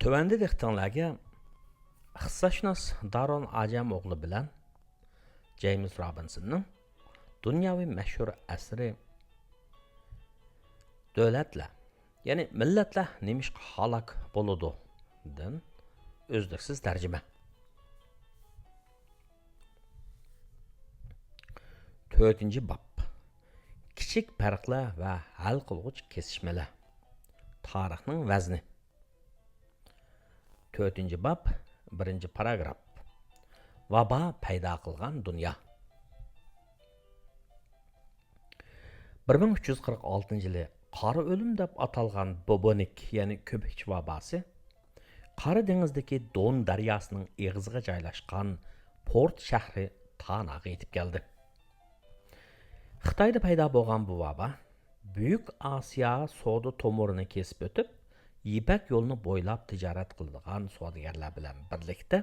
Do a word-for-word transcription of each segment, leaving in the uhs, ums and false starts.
تۆۋەندە دىققىتىڭلارگە ئىقتىسادشۇناس دارون ئاجەم ئوغلى بىلەن جېيمس رابىنسوننىڭ دۇنياۋى مەشھۇر ئەسىرى دۆلەتلەر، يەنى مىللەتلەر نېمىشقا ھالاك بولىدۇ؟ دىن ئۈزلۈكسىز تەرجىمە. تۆتىنچى باب. كىچىك پەرقلەر ۋە ھەل قىلغۇچ كېسىشمىلەر. تارىخنىڭ ۋەزنى. تۆتىنچى باب، بىرىنچى پاراگراف. ۋابا پەيدا قىلغان دۇنيا. بىر مىڭ ئۈچ يۈز قىرىق ئالتىنچى يىلى قارا ئۆلۈم دەپ ئاتالغان بوبونىك، يەنى كۆپۈكچە ۋاباسى، قارا دېڭىزدىكى دون دەرياسىنىڭ ئېغىزىغا جايلاشقان پورت شەھىرى تاناغا يېتىپ كەلدى. خىتايدا پەيدا بولغان بۇ ۋابا بۈيۈك ئاسىيا سودا تومۇرىنى كېسىپ ئۆتۈپ، يىپەك يولىنى بويلاپ تىجارەت قىلىدىغان سودىگەرلەر بىلەن بىرلىكتە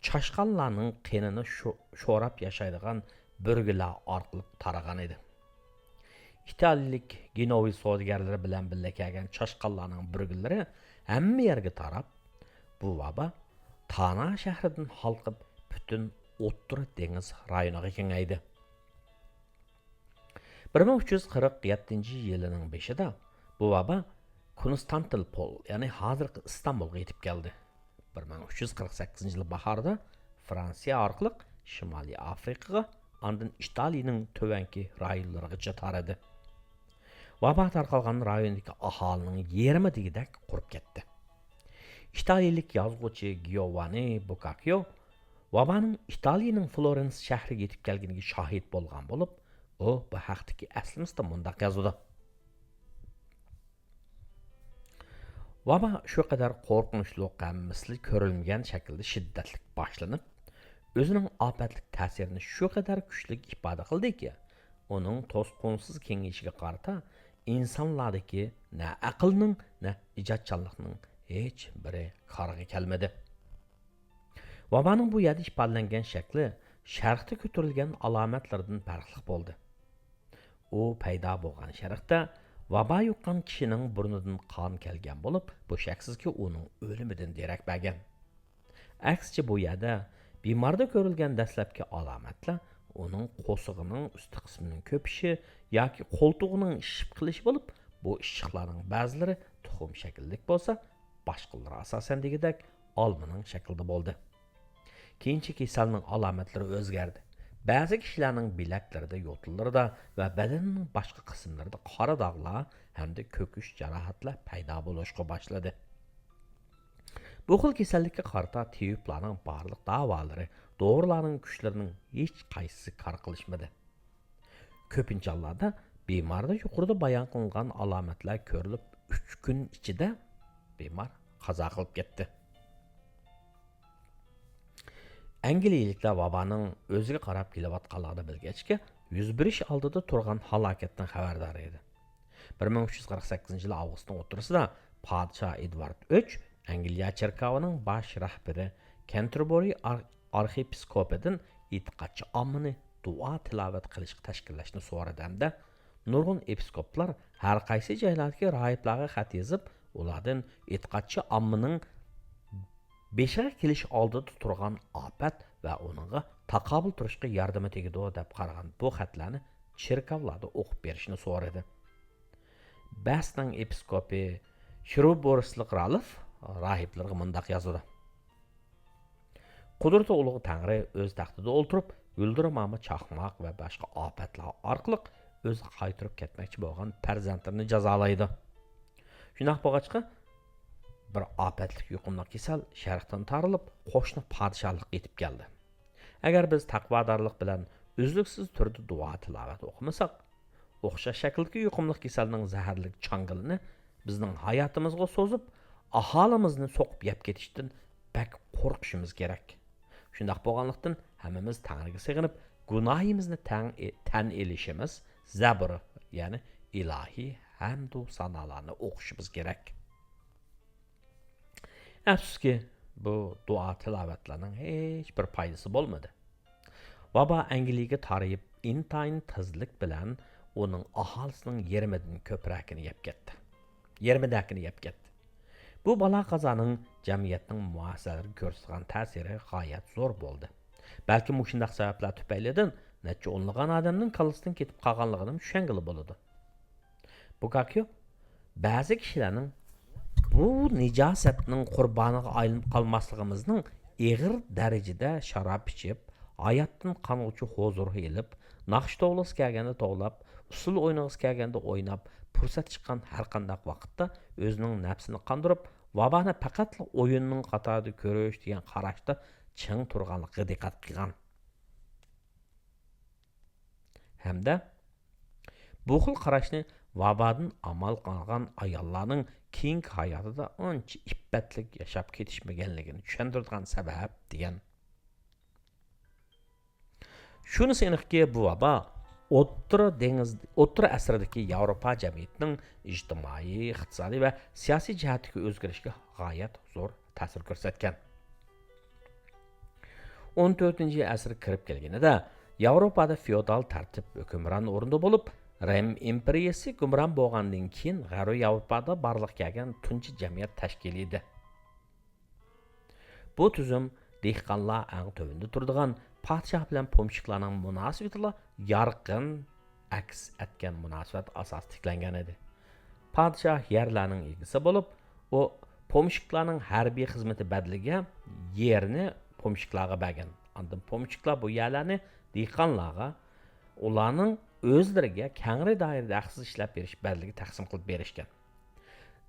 چاشقانلارنىڭ قېنىنى شو-، شوراپ ياشايدىغان بۆرگىلەر ئارقىلىق تارىغان ئىدى. ئىتالىيىلىك گېنۇۋېز سودىگەرلىرى بىلەن بىللە كەلگەن چاشقانلارنىڭ بۆرگىلىرى ھەممە يەرگە تاراپ، بۇ ۋابا تانا شەھىرىدىن ھالقىپ، پۈتۈن ئوتتۇرا دېڭىز رايونىغا كېڭەيدى. بىر مىڭ ئۈچ يۈز قىرىق يەتتىنچى يىلىنىڭ بېشىدا بۇ ۋابا كونستانتىنپول، يەنى ھازىرقى ئىستانبۇلغا يېتىپ كەلدى. بىر مىڭ ئۈچ يۈز قىرىق سەككىزىنچى يىل باھاردا فرانسىيە ئارقىلىق شىمالىي ئافرىقىغا، ئاندىن ئىتالىيىنىڭ تۆۋەنكى رايونلىرىغىچە تارىدى. ۋابا تارقالغان رايوندىكى ئاھالىنىڭ يېرىمى دېگۈدەك قۇرۇپ كەتتى. ئىتالىيىلىك يازغۇچى گىيوۋاننى بوكاكيو ۋابانىڭ ئىتالىيىنىڭ فلورېنس شەھىرىگە يېتىپ كەلگىنىگە شاھىت بولغان بولۇپ، ئۇ بۇ ھەقتىكى ئەسلىمىسىدە مۇنداق يازىدۇ: ۋابا شۇ قەدەر قورقۇنچلۇق ھەم مىسلى كۆرۈلمىگەن شەكىلدە شىددەتلىك باشلىنىپ، ئۆزىنىڭ ئاپەتلىك تەسىرىنى شۇ قەدەر كۈچلۈك ئىپادە قىلدىكى، ئۇنىڭ توسقۇنسىز كېڭىيىشىگە قارىتا ئىنسانلاردىكى نە ئەقىلنىڭ، نە ئىجادچانلىقنىڭ ھېچ بىرى كارغا كەلمىدى. ۋابانىڭ بۇ يەردە ئىپادىلەنگەن شەكلى شەرقتە كۆتۈرۈلگەن ئالامەتلەردىن پەرقلىق بولدى. ئۇ پەيدا بولغان شەرقتە ۋابا يۇققان كىشىنىڭ بۇرنىدىن قان كەلگەن بولۇپ، بۇ شەكسىزكى ئۇنىڭ ئۆلۈمىدىن دېرەك بەرگەن. ئەكسىچە، بۇ يەردە بىماردا كۆرۈلگەن دەسلەپكى ئالامەتلەر ئۇنىڭ قورسىقىنىڭ ئۈستى قىسمىنىڭ كۆپۈشى ياكى قولتۇقىنىڭ ئىششىپ قېلىشى بولۇپ، بۇ ئىششىقلارنىڭ بەزىلىرى تۇخۇم شەكىللىك بولسا، باشقىلىرى ئاساسەن دېگۈدەك ئالمىنىڭ شەكلىدە بولدى. كېيىنچە كېسەلنىڭ ئالامەتلىرى ئۆزگەردى. بەزى كىشىلەرنىڭ بىلەكلىرىدە، يوتىلىرىدا ۋە بەدىنىنىڭ باشقا قىسىملىرىدا قارا داغلار ھەمدە كۆكۈش جاراھەتلەر پەيدا بولۇشقا باشلىدى. بۇ خىل كېسەللىككە قارىتا تېۋىپلارنىڭ بارلىق داۋالىرى، دورىلارنىڭ كۈچلىرىنىڭ ھېچقايسىسى كار قىلىشمىدى. كۆپىنچە ھاللاردا بىماردا يۇقىرىدا بايان قىلىنغان ئالامەتلەر كۆرۈلۈپ، ئۈچ كۈن ئىچىدە بىمار قازا قىلىپ كەتتى. ئەنگلىيىلىكلەر ۋابانىڭ ئۆزىگە قاراپ كېلىۋاتقانلىقىنى بىلگەچكە، يۈز بېرىش ئالدىدا تۇرغان ھالاكەتتىن خەۋەردار ئىدى. بىر مىڭ ئۈچ يۈز قىرىق سەككىزىنچى يىل ئاۋغۇستنىڭ ئوتتۇرىسىدا پادىشاھ ئېدۋارد ئۈچ ئەنگلىيە چېركاۋىنىڭ باش رەھبىرى كەنتېربۇرى ئار-، ئارخىيېپىسكوپىدىن ئېتىقادچى ئاممىنى دۇئا تىلاۋەت قىلىشقا تەشكىللەشنى سورىدى ھەمدە نۇرغۇن ئېپىسكوپلار ھەر قايسى جايلاردىكى راھىبلارغا خەت يېزىپ، ئۇلاردىن ئېتىقادچى ئاممىنىڭ بېشىغا كېلىش ئالدىدا تۇرغان ئاپەت ۋە ئۇنىڭغا تاقابىل تۇرۇشقا ياردىمى تېگىدۇ دەپ قارىغان بۇ خەتلەرنى چېركاۋلاردا ئوقۇپ بېرىشنى سورىدى. بەستنىڭ ئېپىسكوپى شروبورسلىق رالف راھىبلىرىغا مۇنداق يازىدۇ: قۇدرىتى ئۇلۇغ تەڭرى ئۆز تەختىدە ئولتۇرۇپ، يۇلدۇرماما چاقماق ۋە باشقا ئاپەتلەر ئارقىلىق ئۆزىگە قايتۇرۇپ كەتمەكچى بولغان پەرزەنتلىرىنى جازالايدۇ. شۇنداق بولغاچقا، بىر ئاپەتلىك يۇقۇملۇق كېسەل شەرقتىن تارىلىپ، قوشنا پادىشاھلىققا يېتىپ كەلدى. ئەگەر بىز تەقۋادارلىق بىلەن ئۈزلۈكسىز تۈردە دۇئا تىلاۋەت ئوقۇمىساق، ئوخشاش شەكىلدىكى يۇقۇملۇق كېسەلنىڭ زەھەرلىك چاڭگىلىنى بىزنىڭ ھاياتىمىزغا سوزۇپ، ئاھالىمىزنى سوقۇپ يەپ كېتىشتىن بەك قورقۇشىمىز كېرەك. شۇنداق بولغانلىقتىن، ھەممىمىز تەڭرىگە سېغىنىپ، گۇناھىمىزنى تەڭ-، تەن ئېلىشىمىز، زەبۇر، يەنى ئىلاھىي ھەمدۇ سانالارنى ئوقۇشىمىز كېرەك. ئەپسۇسكى، بۇ دۇئا تىلاۋەتلەرنىڭ ھېچ بىر پايدىسى بولمىدى. ۋابا ئەنگلىيەگە تارىيىپ، ئىنتايىن تېزلىك بىلەن ئۇنىڭ ئاھالىسىنىڭ يېرىمىدىن كۆپرەكىنى يەپ كەتتى. يېرىمىدەكىنى يەپ كەتتى. بۇ بالا قازانىڭ جەمئىيەتنىڭ مۇئەسسەسىلىرىگە كۆرسىتىدىغان تەسىرى غايەت زور بولدى. بەلكىم مۇشۇنداق سەۋەبلەر تۈپەيلىدىن نەچچە ئونلىغان ئادەمنىڭ كاللىسىدىن كېتىپ قالغانلىقىنىمۇ چۈشەنگىلى بولىدۇ. بوكاكيو بەزى كىشىلەرنىڭ بۇ نىجاسەتنىڭ قۇربانىغا ئايلىنىپ قالماسلىقىمىزنىڭ ئېغىر دەرىجىدە شاراب ئىچىپ، ھاياتتىن قانغۇچە ھۇزۇر ئېلىپ، ناخشا توۋلىغۇسى كەلگەندە توۋلاپ، ئۇسسۇل ئوينىغۇسى كەلگەندە ئويناپ، پۇرسەت چىققان ھەرقانداق ۋاقىتتا ئۆزىنىڭ نەپسىنى قاندۇرۇپ، ۋابانى پەقەتلا ئويۇننىڭ قاتارىدا كۆرۈش دېگەن قاراشتا چىڭ تۇرغانلىقىغا دىققەت قىلغان. ھەمدە بۇ خىل قاراشنى ۋابادىن ئامال قالغان ئاياللارنىڭ كېيىنكى ھاياتىدا ئانچە ئىپپەتلىك ياشاپ كېتىشمىگەنلىكىنى چۈشەندۈرىدىغان سەۋەب دېگەن. شۇنىسى ئېنىقكى، بۇ ۋابا ئوتتۇرا دېڭىز، ئوتتۇرا ئەسىردىكى ياۋروپا جەمئىيىتىنىڭ ئىجتىمائىي، ئىقتىسادىي ۋە سىياسىي جەھەتتىكى ئۆزگىرىشىگە غايەت زور تەسىر كۆرسەتكەن. ئون تۆتىنچى ئەسىر كىرىپ كەلگىنىدە، ياۋروپادا فېئودال تەرتىپ ھۆكۈمران ئورۇندا بولۇپ، رىم ئىمپېرىيىسى ھۆكۈمران بولغاندىن كېيىن، غەربىي ياۋروپادا بارلىققا كەلگەن تۇنجى جەمئىيەت تەشكىلى ئىدى. بۇ تۈزۈم دېھقانلار ئەڭ تۆۋەندە تۇرىدىغان پادىشاھ بىلەن پومېشچىكلارنىڭ مۇناسىۋىتىلا يارقىن ئەكس ئەتكەن مۇناسىۋەت ئاساسىدا تىكلەنگەن ئىدى. پادىشاھ يەرلەرنىڭ ئىگىسى بولۇپ، ئۇ پومېشچىكلارنىڭ ھەربىي خىزمىتى بەدىلىگە يەرنى پومېشچىكلارغا بەرگەن. ئاندىن پومېشچىكلار بۇ يەرلەرنى دېھقانلارغا، ئۇلارنىڭ ئۆزلىرىگە كەڭرى دائىرىدە ھەقسىز ئىشلەپ بېرىش بەدىلىگە تەقسىم قىلىپ بېرىشكەن.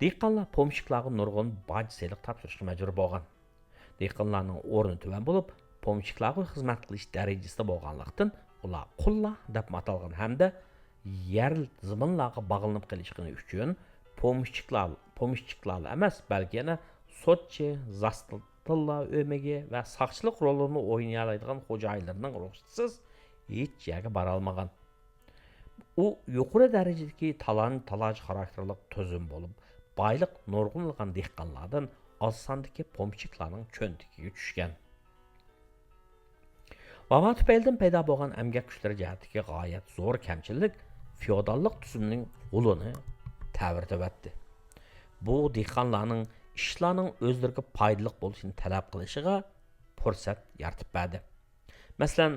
دېھقانلار پومېشچىكلارغا نۇرغۇن باج، سېلىق تاپشۇرۇشقا مەجبۇر بولغان. دېھقانلارنىڭ ئورنى تۆۋەن بولۇپ، پومېشچىكلارغا خىزمەت قىلىش دەرىجىسىدە بولغانلىقتىن، ئۇلار قۇللار دەپمۇ ئاتالغان ھەمدە يەر زېمىنلارغا باغلىنىپ قېلىشقىنى ئۈچۈن پومېشچىكلار، پومېشچىكلارلا ئەمەس، بەلكى يەنە سوتچى، زاستىلار ئۆمىكى ۋە ساقچىلىق رولىنى ئوينىيالايدىغان خوجايىنلىرىنىڭ رۇخسىتىسىز ھېچ يەرگە بارالمىغان. ئۇ يۇقىرى دەرىجىدىكى تالان-تالاج خاراكتېرلىق تۈزۈم بولۇپ، بايلىق نۇرغۇنلىغان دېھقانلاردىن ئاز ساندىكى پومېشچىكلارنىڭ چۆنتىكىگە چۈشكەن. ۋابا تۈپەيلىدىن پەيدا بولغان ئەمگەك كۈچلىرى جەھەتتىكى غايەت زور كەمچىلىك فېئوداللىق تۈزۈمنىڭ غولىنى تەۋرىتىۋەتتى. بۇ دېھقانلارنىڭ ئىشلارنىڭ ئۆزلىرىگە پايدىلىق بولۇشىنى تەلەپ قىلىشىغا پۇرسەت يارىتىپ بەردى. مەسىلەن،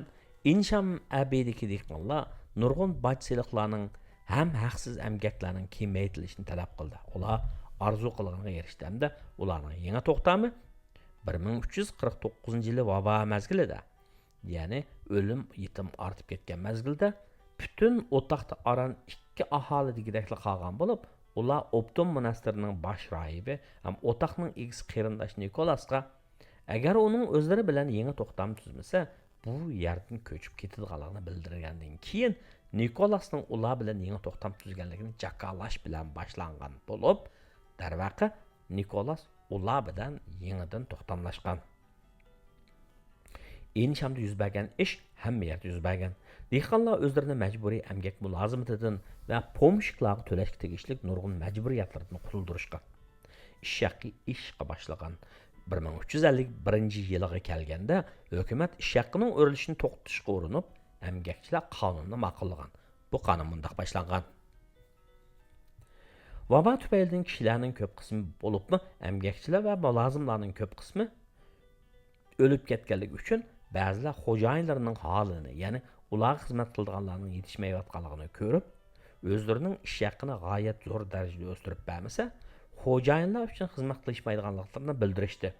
ئىنشام ئەبىدىكى دېھقانلار نۇرغۇن باج سېلىقلارنىڭ ھەم ھەقسىز ئەمگەكلەرنىڭ كېمەيتىلىشىنى تەلەپ قىلدى. ئۇلار ئارزۇ قىلغىنىغا ئېرىشتى ھەمدە ئۇلارنىڭ يېڭى توختامى بىر مىڭ ئۈچ يۈز قىرىق توققۇزىنچى يىلى ۋابا مەزگىلىدە، يەنى ئۆلۈم يېتىم ئارتىپ كەتكەن مەزگىلدە، پۈتۈن ئوتاقتا ئاران ئىككى ئاھالە دېگۈدەكلا قالغان بولۇپ، ئۇلار ئوبدۇم موناستىرىنىڭ باش راھىبى ھەم ئوتاقنىڭ ئىگىسى قېرىنداش نىكولاسقا، ئەگەر ئۇنىڭ ئۆزلىرى بىلەن يېڭى توختام تۈزمىسە، بۇ يەردىن كۆچۈپ كېتىدىغانلىقىنى بىلدۈرگەندىن كېيىن، نىكولاسنىڭ ئۇلار بىلەن يېڭى توختام تۈزگەنلىكىنى جاكارلاش بىلەن باشلانغان بولۇپ، دەرۋەقە، نىكولاس ئۇلار بىلەن يېڭىدىن توختاملاشقان. ئىنشامدا يۈز بەرگەن ئىش ھەممە يەردە يۈز بەرگەن. دېھقانلار ئۆزلىرىنى مەجبۇرىي ئەمگەك مۇلازىمىتىدىن ۋە پومېشچىكلارغا تۆلەشكە تېگىشلىك نۇرغۇن مەجبۇرىيەتلىرىدىن قۇتۇلدۇرۇشقان. ئىش ھەققى ئېشىشقا باشلىغان. بىر مىڭ ئۈچ يۈز ئەللىك بىرىنچى يىلىغا كەلگەندە، ھۆكۈمەت ئىش ھەققىنىڭ ئۆرلىشىنى توختىتىشقا ئۇرۇنۇپ، ئەمگەكچىلەر قانۇنىنى ماقۇللىغان. بۇ قانۇن مۇنداق باشلانغان. ۋابا تۈپەيلىدىن كىشىلەرنىڭ كۆپ قىسمى، بولۇپمۇ ئەمگەكچىلەر ۋە مۇلازىملارنىڭ كۆپ قىسمى ئۆلۈپ كەتكەنلىكى ئۈچۈن، بەزىلەر خوجايىنلىرىنىڭ ھالىنى، يەنى ئۇلارغا خىزمەت قىلىدىغانلارنىڭ يېتىشمەيۋاتقانلىقىنى كۆرۈپ، ئۆزلىرىنىڭ ئىش ھەققىنى غايەت زور دەرىجىدە ئۆستۈرۈپ بەرمىسە، خوجايىنلار ئۈچۈن خىزمەت قىلىشمايدىغانلىقلىرىنى بىلدۈرۈشتى.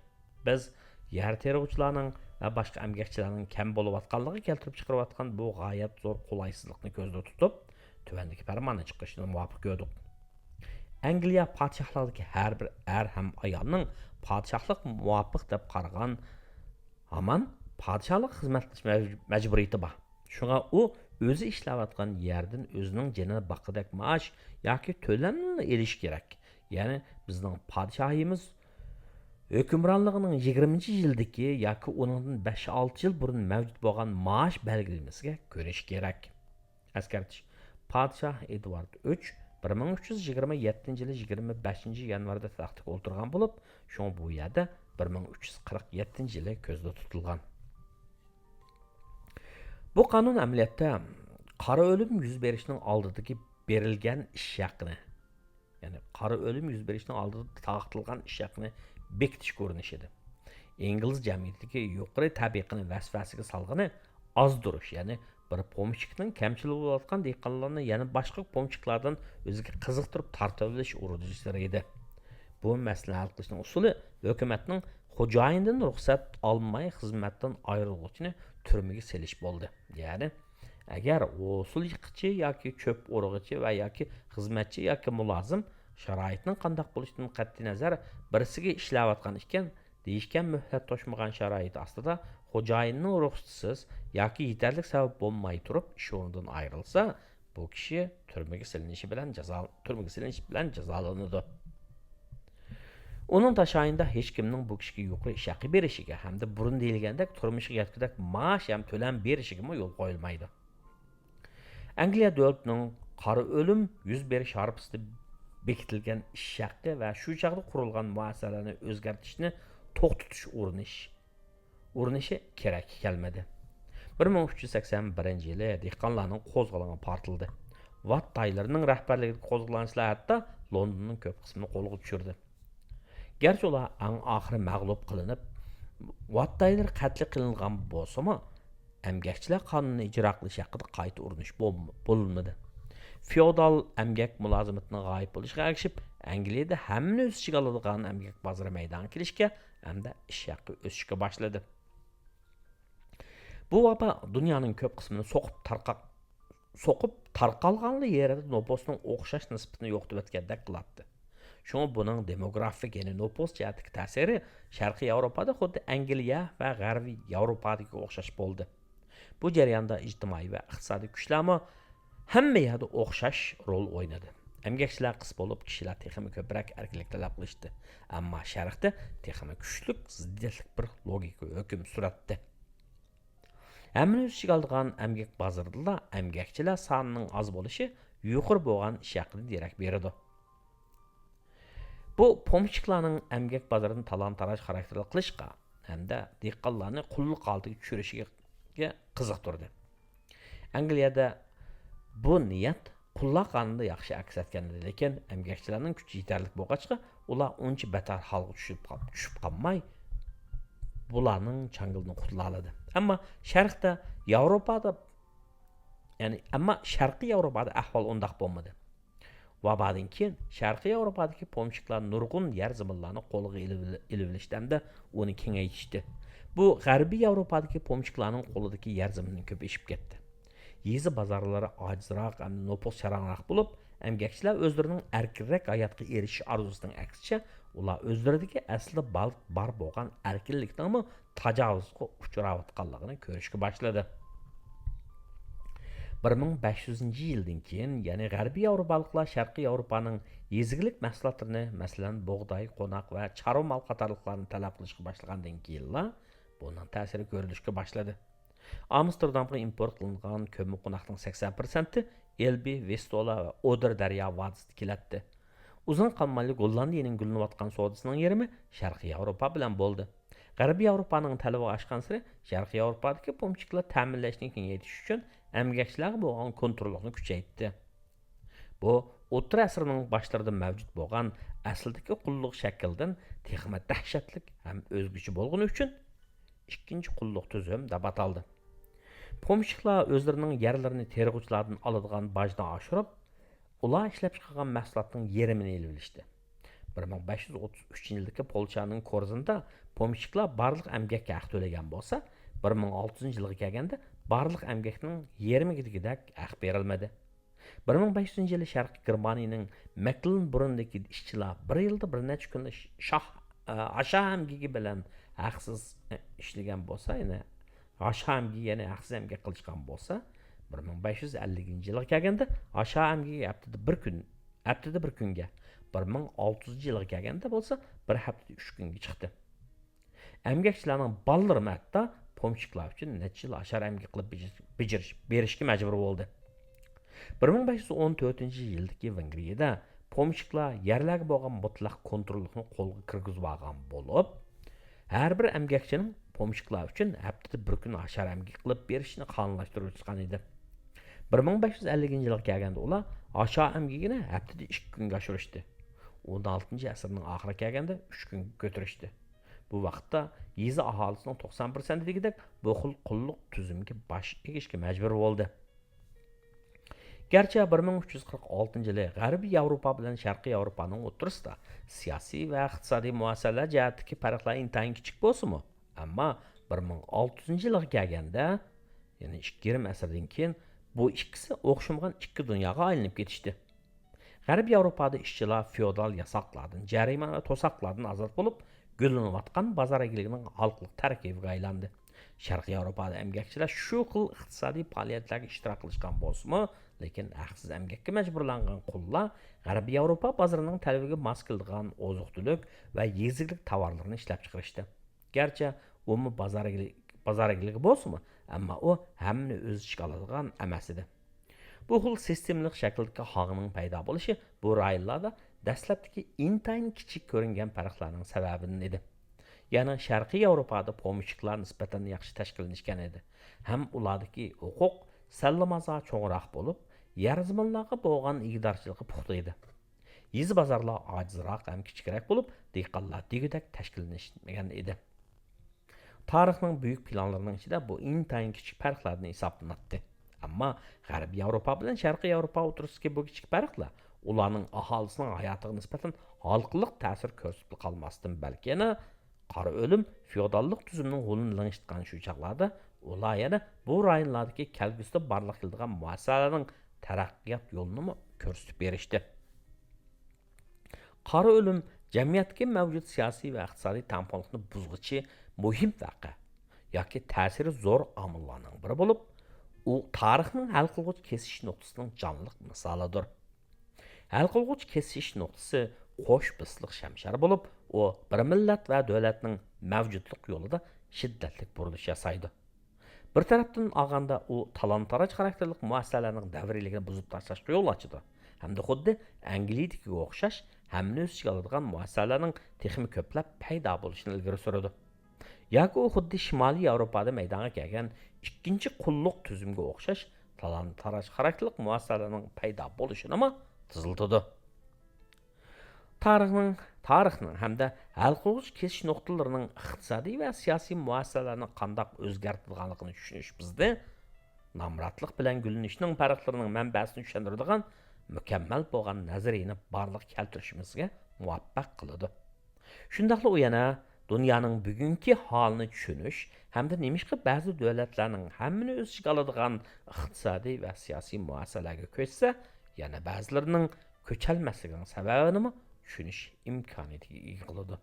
بىز يەر تېرىغۇچىلارنىڭ ۋە باشقا ئەمگەكچىلەرنىڭ كەم بولۇۋاتقانلىقى كەلتۈرۈپ چىقىرىۋاتقان بۇ غايەت زور قولايسىزلىقنى كۆزدە تۇتۇپ، تۆۋەندىكى پەرماننى چىقىرىشنى مۇۋاپىق كۆردۇق. ئەنگلىيە پادىشاھلىقىدىكى ھەر بىر ئەر ھەم ئايالنىڭ پادىشاھلىق مۇۋاپىق دەپ قارىغان ھامان پادىشاھلىق خىزمەت قىلىش مەج-، مەجبۇرىيىتى بار. شۇڭا ئۇ ئۆزى ئىشلەۋاتقان يەردىن ئۆزىنىڭ جېنىنى باققۇدەك مائاش ياكى تۆلەمنى ئېلىشى كېرەك. يەنى بىزنىڭ پادىشاھىمىز ھۆكۈمرانلىقىنىڭ يىگىرمىنچى يىلىدىكى ياكى ئۇنىڭدىن بەش-ئالتە يىل بۇرۇن مەۋجۇت بولغان مائاش بەلگىلىمىسىگە كۆرۈشى كېرەك. ئەسكەرتىش: پادىشاھ ئېدۋارد ئۈچ بىر مىڭ ئۈچ يۈز يىگىرمە يەتتىنچى يىلى يىگىرمە بەشىنچى يانۋاردا تەختكە ئولتۇرغان بولۇپ، شۇڭا بۇ يەردە بىر مىڭ ئۈچ يۈز قىرىق يەتتىنچى يىلى كۆزدە تۇتۇلغان. بۇ قانۇن ئەمەلىيەتتە قارا ئۆلۈم يۈز بېرىشنىڭ ئالدىدىكى بېرىلگەن ئىش ھەققىنى، يەنى قارا ئۆلۈم يۈز بېرىشنىڭ ئالدىدا تارقىتىلغان ئىش ھەققىنى بېكىتىشكە ئۇرۇنۇشىدۇ. ئىنگلىز جەمئىيىتىدىكى يۇقىرى تەبىقىنى ۋەسۋەسىگە سالغىنى ئازدۇرۇش، يەنى بىر پومېشچىكنىڭ كەمچىلىكى بولۇۋاتقان دېھقانلارنى يەنە باشقا پومېشچىكلاردىن ئۆزىگە قىزىقتۇرۇپ تارتىۋېلىش ئۇرۇنۇشلىرى ئىدى. بۇ مەسىلىنى ھەل قىلىشنىڭ ئۇسۇلى ھۆكۈمەتنىڭ خوجايىندىن رۇخسەت ئالماي خىزمەتتىن ئايرىلغۇچىنى تۈرمىگە سېلىش بولدى. يەنى، ئەگەر ھوسۇل يىغقۇچى ياكى چۆپ ئورغۇچى ۋە ياكى خىزمەتچى ياكى مۇلازىم، شارائىتنىڭ قانداق بولۇشىدىن قەتئىينەزەر، بىرسىگە ئىشلەۋاتقان ئىكەن، دېيىشكەن مۆھلەت توشمىغان شارائىت ئاستىدا خوجايىننىڭ رۇخسىتىسىز ياكى يېتەرلىك سەۋەب بولماي تۇرۇپ ئىش ئورنىدىن ئايرىلسا، بۇ كىشى تۈرمىگە سېلىنىشى بىلەن جازا-، تۈرمىگە سېلىنىش بىلەن جازالىنىدۇ. ئۇنىڭ تاشايىنىدا ھېچكىمنىڭ بۇ كىشىگە يۇقىرى ئىش ھەققى بېرىشىگە ھەمدە بۇرۇن دېيىلگەندەك تۇرمۇشقا يەتكۈدەك مائاش ھەم تۆلەم بېرىشىگىمۇ يول قويۇلمايدۇ. ئەنگلىيە دۆلىتىنىڭ قارا ئۆلۈم يۈز بېرىش ھارپىسىدا بېكىتىلگەن ئىش ھەققى ۋە شۇ چاغدا قۇرۇلغان مۇئەسسەسىلەرنى ئۆزگەرتىشنى توختىتىش ئۇرۇنۇش، ئۇرۇنۇشى كېرەككە كەلمىدى. بىر مىڭ ئۈچ يۈز سەكسەن بىرىنچى يىلى دېھقانلارنىڭ قوزغىلىڭى پارتلىدى. ۋات تايلىرىنىڭ رەھبەرلىكىدىكى قوزغىلاڭچىلار ھەتتا لوندوننىڭ كۆپ قىسمىنى قولغا چۈشۈردى. گەرچە ئۇلار ئەڭ ئاخىرى مەغلۇپ قىلىنىپ، ۋات تايلىرى قەتل قىلىنغان بولسىمۇ، ئەمگەكچىلەر قانۇنىنى ئىجرا قىلىش ھەققىدە قايتا ئۇرۇنۇش بولم-، بولۇنمىدى. فېئودال ئەمگەك مۇلازىمىتىنىڭ غايىب بولۇشىغا ئەگىشىپ، ئەنگلىيەدە ھەممىنى ئۆز ئىچىگە ئالىدىغان ئەمگەك بازىرى مەيدانغا كېلىشكە ھەمدە ئىش ھەققى ئۆسۈشكە باشلىدى. بۇ ۋابا دۇنيانىڭ كۆپ قىسمىنى سوقۇپ تارقا-، سوقۇپ تارقالغانلا يېرىدە نوپۇسنىڭ ئوخشاش نىسبىتىنى يوقىتىۋەتكەندەك قىلاتتى. شۇڭا بۇنىڭ دېموگرافىك، يەنى نوپۇس جەھەتتىكى تەسىرى شەرقىي ياۋروپادا خۇددى ئەنگلىيە ۋە غەربىي ياۋروپادىكىگە ئوخشاش بولدى. بۇ جەرياندا ئىجتىمائىي ۋە ئىقتىسادىي كۈچلەرمۇ ھەممە يەردە ئوخشاش رول ئوينىدى. ئەمگەكچىلەر قىس بولۇپ، كىشىلەر تېخىمۇ كۆپرەك ئەركىنلىك تەلەپ قىلىشتى. ئەمما شەرقتە تېخىمۇ كۈچلۈك زىددىيەتلىك بىر لوگىكا ھۆكۈم سۈرەتتى. ھەممىنى ئۆز ئىچىگە ئالىدىغان ئەمگەك بازىرىدىلا ئەمگەكچىلەر سانىنىڭ ئاز بولۇشى يۇقىرى بولغان ئىش ھەققىدىن دېرەك بېرىدۇ. بۇ پومېشچىكلارنىڭ ئەمگەك بازىرىنى تالان-تاراج خاراكتېرلىك قىلىشقا ھەمدە دېھقانلارنى قۇللۇق ھالىتىگە چۈشۈرۈشىگە قىزىقتۇردى. ئەنگلىيەدە بۇ نىيەت قۇللار قانۇنىدا ياخشى ئەكس ئەتكەن ئىدى، لېكىن ئەمگەكچىلەرنىڭ كۈچى يېتەرلىك بولغاچقا، ئۇلار ئۇنچە بەتەر ھالغا چۈشۈپ قال-، چۈشۈپ قالماي، بۇلارنىڭ چاڭگىلىدىن قۇتۇلالىدى. ئەمما شەرقتە ياۋروپادا، يەنى، ئەمما شەرقىي ياۋروپادا ئەھۋال ئۇنداق بولمىدى. ۋابادىن كېيىن شەرقىي ياۋروپادىكى پومېشچىكلار نۇرغۇن يەر زېمىنلارنى قولغا ئېلىۋېل-، ئېلىۋېلىشتى ھەمدە ئۇنى كېڭەيتىشتى. بۇ غەربىي ياۋروپادىكى پومېشچىكلارنىڭ قولىدىكى يەر زېمىننىڭ كۆپىيىپ كەتتى. يېزا بازارلىرى ئاجىزراق ھەمدە نوپۇس چاراڭراق بولۇپ، ئەمگەكچىلەر ئۆزلىرىنىڭ ئەركىنرەك ھاياتقا ئېرىشىش ئارزۇسىنىڭ ئەكسىچە، ئۇلار ئۆزلىرىدىكى ئەسلىدە بال-، بار بولغان ئەركىنلىكنىڭمۇ تاجاۋۇزغا ئۇچراۋاتقانلىقىنى كۆرۈشكە باشلىدى. بىر مىڭ بەش يۈزىنچى يىلدىن كېيىن، يەنى غەربىي ياۋروپالىقلار شەرقىي ياۋروپانىڭ يېزا ئىگىلىك مەھسۇلاتلىرىنى، مەسىلەن، بۇغداي، قوناق ۋە چارۋا مال قاتارلىقلارنى تەلەپ قىلىشقا باشلىغاندىن كېيىنلا، بۇنىڭ تەسىرى كۆرۈلۈشكە باشلىدى. ئامستېردامغا ئىمپورت قىلىنغان كۆممىقوناقنىڭ سەكسەن پىرسەنتى ئېلبى، ۋىستۇلا ۋە ئودېر دەريا ۋادىسىدا كېلەتتى. ئۇزۇن قالمايلا گوللاندىيىنىڭ گۈللىنىۋاتقان سودىسىنىڭ يېرىمى شەرقىي ياۋروپا بىلەن بولدى. غەربىي ياۋروپانىڭ تەلىپى ئاشقانسېرى، شەرقىي ياۋروپادىكى پومېشچىكلار تەمىنلەشنى كېڭەيتىش ئۈچۈن ئەمگەكچىلەرگە بولغان كونتروللۇقنى كۈچەيتتى. بۇ ئوتتۇرا ئەسىرنىڭ باشلىرىدا مەۋجۇت بولغان ئەسلىدىكى قۇللۇق شەكلىدىن تېخىمۇ دەھشەتلىك ھەم ئۆزگىچە بولغىنى ئۈچۈن، ئىككىنچى قۇللۇق تۈزۈم دەپ ئاتالدى. پومېشچىكلار ئۆزلىرىنىڭ يەرلىرىنى تېرىغۇچىلاردىن ئالىدىغان باجنى ئاشۇرۇپ، ئۇلار ئىشلەپچىقارغان مەھسۇلاتنىڭ يېرىمىنى ئېلىۋېلىشتى. بىر مىڭ بەش يۈز ئوتتۇز ئۈچىنچى يىلدىكى پولشانىڭ كورزىنىدا پومېشچىكلار بارلىق ئەمگەككە ھەق تۆلىگەن بولسا، بىر مىڭ ئالتە يۈزىنچى يىلغا كەلگەندە بارلىق ئەمگەكنىڭ يېرىمىگە دېگۈدەك ھەق بېرىلمىدى. بىر مىڭ بەش يۈزىنچى يىلى شەرقىي گېرمانىيىنىڭ مەكلېنبۇرندىكى ئىشچىلار بىر يىلدا بىر نەچچە كۈن شاھ، ئاشا ئەمگىكى بىلەن ھەقسىز ئىشلىگەن بولسا، يەنى ئاشا ئەمگىكى، يەنى ھەقسىز ئەمگەك قىلىشقان بولسا، بىر مىڭ بەش يۈز ئەللىكىنچى يىلغا كەلگەندە ئاشا ئەمگىكى ھەپتىدە بىر كۈن، ھەپتىدە بىر كۈنگە، بىر مىڭ ئالتە يۈزىنچى يىلغا كەلگەندە بولسا بىر ھەپتىدە ئۈچ كۈنگە چىقتى. ئەمگەكچىلەرنىڭ بالىلىرىمۇ ھەتتا پومېشچىكلار ئۈچۈن نەچچە يىل ئاشا ئەمگەك قىلىپ بېجىرىش، بېجىرىش، بېرىشكە مەجبۇر بولدى. بىر مىڭ بەش يۈز ئون تۆتىنچى يىلدىكى ۋېنگرىيەدە پومېشچىكلار يەرلەرگە بولغان مۇتلەق كونتروللۇقنى قولغا كىرگۈزۈۋالغان بولۇپ، ھەر بىر ئەمگەكچىنىڭ پومېشچىكلار ئۈچۈن ھەپتىدە بىر كۈن ئاشا ئەمگىكى قىلىپ بېرىشنى قانۇنلاشتۇرۇۋېتىشقان ئىدى. بىر مىڭ بەش يۈز ئەللىكىنچى يىلغا كەلگەندە ئۇلار ئاشا ئەمگىكىنى ھەپتىدە ئىككى كۈنگە ئاشۇرۇشتى. ئون ئالتىنچى ئەسىرنىڭ ئاخىرىغا كەلگەندە ئۈچ كۈنگە كۆتۈرۈشتى. بۇ ۋاقىتتا يېزا ئاھالىسىنىڭ توقسان پىرسەنتى دېگۈدەك بۇ خىل قۇللۇق تۈزۈمگە باش ئېگىشكە مەجبۇر بولدى. گەرچە بىر مىڭ ئۈچ يۈز قىرىق ئالتىنچى يىلى غەربىي ياۋروپا بىلەن شەرقىي ياۋروپانىڭ ئوتتۇرىسىدا سىياسىي ۋە ئىقتىسادىي مۇئەسسەلەر جەھەتتىكى پەرقلەر ئىنتايىن كىچىك بولسىمۇ، ئەمما بىر مىڭ ئالتە يۈزىنچى يىلغا كەلگەندە، يەنى ئىككى يېرىم ئەسىردىن كېيىن، بۇ ئىككىسى ئوخشىمىغان ئىككى دۇنياغا ئايلىنىپ كېتىشتى. غەربىي ياۋروپادا ئىشچىلار فېئودال ياساقلاردىن، جەرىمانە ۋە توساقلاردىن ئازاد بولۇپ، گۈللىنىۋاتقان بازار ئىگىلىكىنىڭ ھالقىلىق تەركىبىگە ئايلاندى. شەرقىي ياۋروپادا ئەمگەكچىلەر شۇ خىل ئىقتىسادىي پائالىيەتلەرگە ئىشتىراك قىلىشقان بولسىمۇ، لېكىن ھەقسىز ئەمگەككە مەجبۇرلانغان قۇللار غەربىي ياۋروپا بازىرىنىڭ تەلىپىگە ماس كېلىدىغان ئوزۇق-تۈلۈك ۋە يېزا ئىگىلىك تاۋارلىرىنى ئىشلەپچىقىرىشتى. گەرچە ئۇمۇ بازار ئىگىلىك، بازار ئىگىلىكى بولسىمۇ، ئەمما ئۇ ھەممىنى ئۆز ئىچىگە ئالىدىغان ئەمەس ئىدى. بۇ خىل سىستېمىلىق شەكىلدىكى ھاڭنىڭ پەيدا بولۇشى بۇ رايونلاردا دەسلەپتىكى ئىنتايىن كىچىك كۆرۈنگەن پەرقلەرنىڭ سەۋەبىدىن ئىدى. يەنى شەرقىي ياۋروپادا پومېشچىكلار نىسبەتەن ياخشى تەشكىللىنىشكەن ئىدى ھەم ئۇلاردىكى ھوقۇق سەللىمازا چوڭراق بولۇپ، يەر زېمىنلارغا بولغان ئىگىدارچىلىقى پۇختا ئىدى. يېزا بازارلار ئاجىزراق ھەم كىچىكرەك بولۇپ، دېھقانلار دېگۈدەك تەشكىللەنمىگەن ئىدى. تارىخنىڭ بۈيۈك پىلانلىرىنىڭ ئىچىدە بۇ ئىنتايىن كىچىك پەرقلەردىن ھېسابلىناتتى. ئەمما غەربىي ياۋروپا بىلەن شەرقىي ياۋروپا ئوتتۇرىسىدىكى بۇ كىچىك پەرقلەر ئۇلارنىڭ ئاھالىسىنىڭ ھاياتىغا نىسبەتەن ھالقىلىق تەسىر كۆرسىتىپلا قالماستىن، بەلكى يەنە قارا ئۆلۈم فېئوداللىق تۈزۈمنىڭ غولىنى لىڭشىتقان شۇ چاغلاردا ئۇلار يەنە بۇ رايونلاردىكى كەلگۈسىدە بارلىققا كېلىدىغان مۇئەسسەسەلەرنىڭ تەرەققىيات يولىنىمۇ كۆرسىتىپ بېرىشتى. قارا ئۆلۈم جەمئىيەتتىكى مەۋجۇت سىياسىي ۋە ئىقتىسادىي تەڭپۇڭلۇقنى بۇزغۇچى مۇھىم ۋەقە ياكى تەسىرى زور ئامىللارنىڭ بىرى بولۇپ، ئۇ تارىخنىڭ ھەل قىلغۇچ كېسىش نۇقتىسىنىڭ جانلىق مىسالىدۇر. ھەل قىلغۇچ كېسىش نۇقتىسى قوش بىسلىق شەمشەر بولۇپ، ئۇ بىر مىللەت ۋە دۆلەتنىڭ مەۋجۇتلۇق يولىدا شىددەتلىك بۇرۇلۇش ياسايدۇ. بىر تەرەپتىن ئالغاندا، ئۇ تالان-تاراج خاراكتېرلىك مۇئەسسەسەلەرنىڭ دەۋرىيلىكىنى بۇزۇپ تاشلاشقا يول ئاچىدۇ ھەمدە خۇددى ئەنگلىيىدىكىگە ئوخشاش ھەممىنى ئۆز ئىچىگە ئالىدىغان مۇئەسسەسەلەرنىڭ تېخىمۇ كۆپلەپ پەيدا بولۇشىنى ئىلگىرى سۈرىدۇ. ياكى ئۇ خۇددى شىمالىي ياۋروپادا مەيدانغا كەلگەن ئىككىنچى قۇللۇق تۈزۈمگە ئوخشاش تالان-تاراج خاراكتېرلىك مۇئەسسەسەلەرنىڭ پەيدا بولۇشىنىمۇ تېزلىتىدۇ. تارىخنىڭ، تارىخنىڭ ھەمدە ھەل قىلغۇچ كېسىش نۇقتىلىرىنىڭ ئىقتىسادىي ۋە سىياسىي مۇئەسسەسەلەرنى قانداق ئۆزگەرتىدىغانلىقىنى چۈشىنىش بىزدە نامراتلىق بىلەن گۈللىنىشنىڭ پەرقلىرىنىڭ مەنبەسىنى چۈشەندۈرىدىغان مۇكەممەل بولغان نەزەرىيىنى بارلىققا كەلتۈرۈشىمىزگە مۇۋەپپەق قىلىدۇ. شۇنداقلا ئۇ يەنە دۇنيانىڭ بۈگۈنكى ھالىنى چۈشىنىش ھەمدە نېمىشقا بەزى دۆلەتلەرنىڭ ھەممىنى ئۆز ئىچىگە ئالىدىغان ئىقتىسادىي ۋە سىياسىي مۇئەسسەسەلەرگە كۆچسە، يەنە بەزىلىرىنىڭ كۆچەلمەسلىكىنىڭ سەۋەبىنىمۇ چۈشىنىش ئىمكانىيىتىگە ئىگە قىلىدۇ.